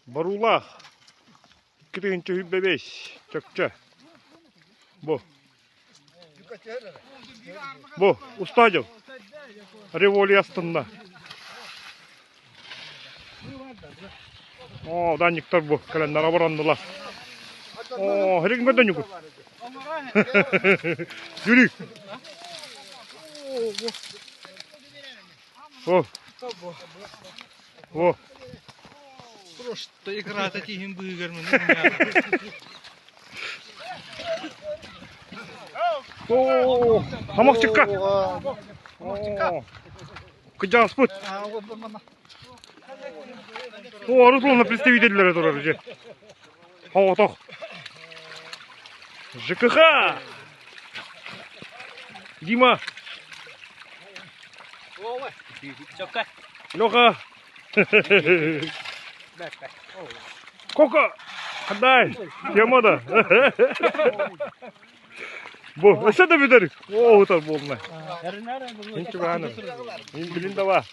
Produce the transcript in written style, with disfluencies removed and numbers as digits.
Боруулаах 2 5 чөкчө. Бу. Бу устаадьыл. Револи астынна. Оо, данниктар бу кэлэннэр обороннулар. Оо, хиригин көрдөн ньукут. Юрий. О. О. Просто играта тиһин быыгар мын. О, хамахчыкка. Кыдьааспыт. О, Руслан представителлere турар же. Хоҕотох. ЖКХ! Дима! Леха! Кока! Хандай! Тема да! Бу, өссө да бүтэр. О, утар буолна. Мин чугаһаным. Мин билин да ба.